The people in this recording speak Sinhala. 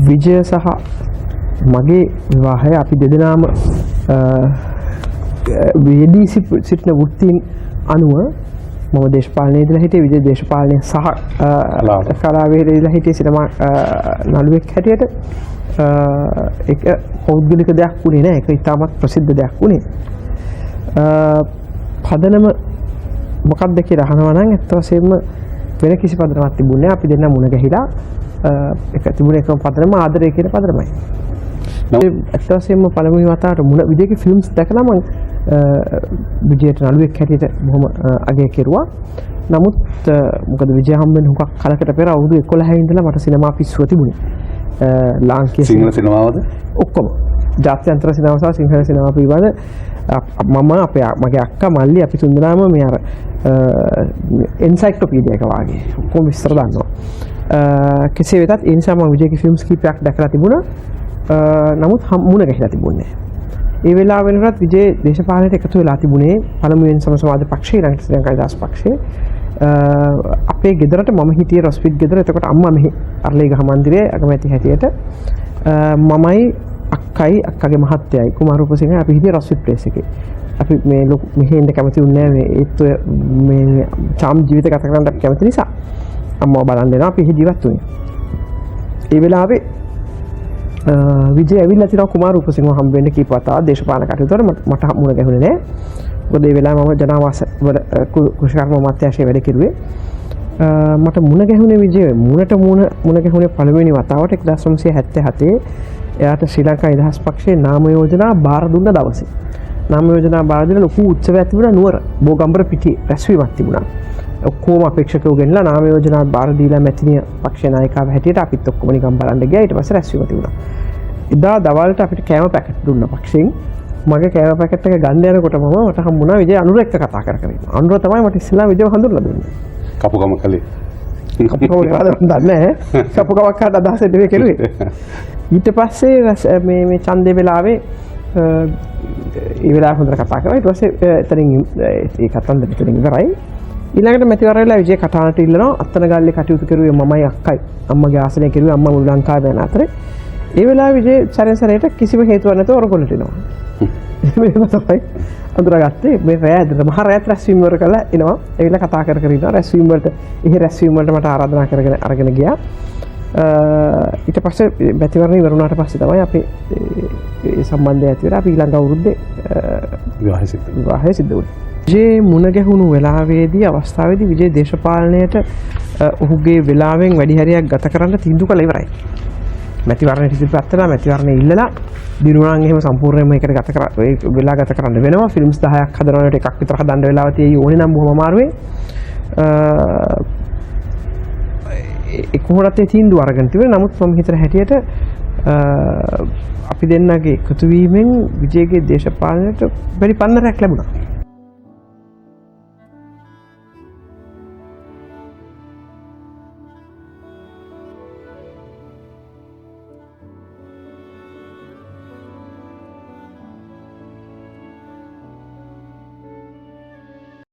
විජය සහ මගේ විවාහය අපි දෙදෙනාම යෙදී සිටින වෘත්තීන් අනුව මම දේශපාලනයේ ඉඳලා හිටියේ, විජය දේශපාලනය සහ කලාවේ ඉඳලා හිටියේ සිනමා නළුවෙක් හැටියට. ඒක පෞද්ගලික දෙයක් වුණේ නෑ, ඒක ඉතාමත් ප්‍රසිද්ධ දෙයක් වුණේ. පදනම මොකක්ද කියලා අහනවා නම් ඇත්ත වශයෙන්ම වෙන කිසි පදනමක් තිබුණේ නෑ. අපි දෙන්නා මුණ ගැහිලා ඒක තිබුණ එකම පදනම ආදරය කියන පදනමයි. ඇත්ත වශයෙන්ම පළමුවෙනි වතාවට මුණ විජයගේ ෆිල්ම්ස් දැකලා මං විජයට නළුවෙක් හැටියට බොහොම අගය කෙරුවා. නමුත් මොකද විජය හම්බ වෙන හුඟක් කලකට පෙර අවුරුදු 11 ඉඳලා මට සිනමා පිස්සුව තිබුණේ. ලාංකීය සිංහල සිනමාවද? ඔක්කොම. ජාත්‍යන්තර සිනමාව සහ සිංහල සිනමාව පිළිබඳ මම අපේ මගේ අක්කා මල්ලි අපි තුන්දෙනාම මේ අර එන්සයික්ලෝපීඩියා එක වාගේ ඔක්කොම විස්තර දන්නවා. කෙසේ වෙතත් ඒ නිසා මම විජයගේ ෆිල්ම්ස් කීපයක් දැකලා තිබුණා. නමුත් මුණ ගැහිලා තිබුණේ නෑ. ඒ වෙලාව වෙනකොටත් විජය දේශපාලනයට එකතු වෙලා තිබුණේ පළමුවෙන් සම සමාජ පක්ෂය, ඊළඟට ශ්‍රී ලංකා නිදහස් පක්ෂය. අපේ ගෙදරට මම හිටියේ රොස්පිට් ගෙදර. එතකොට අම්මා මෙහි අරලේගහ මන්දිරයේ අගමැති හැටියට මමයි අක්කයි අක්කගේ මහත්තයයි කුමාර රූපසිංහයි අපි හිටියේ රොස්පිට් ප්ලේස් එකේ. අපි මේ ලොකු මෙහෙ එන්න කැමති වුණේ නෑ. මේ ඒත් ඔය මේ චාම් ජීවිත ගත කරන්න අපි කැමති නිසා අම්මව බලන් දෙනවා. අපි එහෙ ජීවත් වුණේ. ඒ වෙලාවේ විජය ඇවිල්ලා තිනවා කුමාර රූපසිංහව හම්බ වෙන්න කීප වතාවක් දේශපාලන කටයුතු වල. මට මුණ ගැහුනේ නෑ. මොකද ඒ වෙලාවේ මම ජනාවාස වල කෘෂිකර්ම අමාත්‍යාංශයේ වැඩ කෙරුවේ. මට මුණ ගැහුනේ විජය මුණට මුණ ගැහුනේ පළවෙනි වතාවට 1977 එයාට ශ්‍රී ලංකා නිදහස් පක්ෂයේ නාම යෝජනා බාර දුන්න දවසේ. නාම යෝජනා බාර දීලා ලොකු උත්සවයක් තිබුණා නුවර බෝගම්බර පිටියේ රැස්වීමක් තිබුණා. ඔක්කොම අපේක්ෂකයෝ ගෙනලා නාම යෝජනා බාර දීලා මැතිණිය පක්ෂ නායිකාව හැටියට අපිත් ඔක්කොම නිකන් බලන්න ගියා. ඊට පස්සේ රැස්වීම තිබුණා. එදා දවල්ට අපිට කෑම පැකට් දුන්නා පක්ෂයෙන්. මගේ කෑම පැකට් එක ගන්න යනකොට මට හම්බුණා විජය අනුර එක්ක කතා කර කර ඉන්නවා. අනුර තමයි මට ඉස්සෙල්ලා විජයව හඳුන්වලා දුන්නේ. කපුකම කළේ. කපුකම කරාද මන් දන්නේ නැහැ. කපුකමක් කරන්න අදහස් නෙවෙයි කෙරුවේ. ඊට පස්සේ මේ මේ ඡන්දේ වෙලාවේ ඒ වෙලාව හොඳට කතා කරා. ඊට පස්සේ එතනින් ඒ කතන්දර එතනින් ඉවරයි. ඊළඟට මැතිවරණ වෙලා විජය කටානට ඉල්ලනවා. අත්තනගල්ලේ කටයුතු කරුවේ මමයි අක්කයි. අම්මගේ ආසනය කෙරුවේ අම්මා මුළු ලංකාවේ යන අතරේ. ඒ වෙලාවේ විජය සැරෙන් සැරේට කිසිම හේතුවක් නැතුව ඔරගොල්ලට එනවා. මේක තමයි අඳුරගත්තේ. මේ රෑ ඇදලා මහා රෑත් රැස්වීම ඉවර කරලා එනවා. ඇවිල්ලා කතා කර කර ඉන්නවා. රැස්වීම වලට එහෙ රැස්වීම වලට මට ආරාධනා කරගෙන අරගෙන ගියා. ඊට පස්සේ මැතිවරණ ඉවර වුණාට පස්සේ තමයි අපේ ඒ සම්බන්ධය ඇති වෙලා අපි ඊළඟ අවුරුද්දේ විවාහය සිද්ධ වුණේ. විජේ මුණ ගැහුණු වෙලාවේදී අවස්ථාවේදී විජේ දේශපාලනයට ඔහුගේ වෙලාවෙන් වැඩි හරියක් ගත කරන්න තීන්දුව කළා ඉවරයි. මැතිවරණයට ඉදිරිපත් වෙලා මැතිවරණය ඉල්ලලා දිනුවා නම් එහෙම සම්පූර්ණයෙන්ම ඒකට ගත කර ඒ වෙලා ගත කරන්න වෙනවා. ෆිල්ම්ස් 10ක් හදනවට එකක් විතර හදන්න වෙලාව තියෙයි ඕනේ නම් බොහොම අමාරුවෙන්. ඒ කොහොමදත් ඒ තීන්දුව අරගෙන තිබුණේ. නමුත් මම හිතන හැටියට අපි දෙන්නගේ එකතු වීමෙන් විජේගේ දේශපාලනයට වැඩි පන්නරයක් ලැබුණා.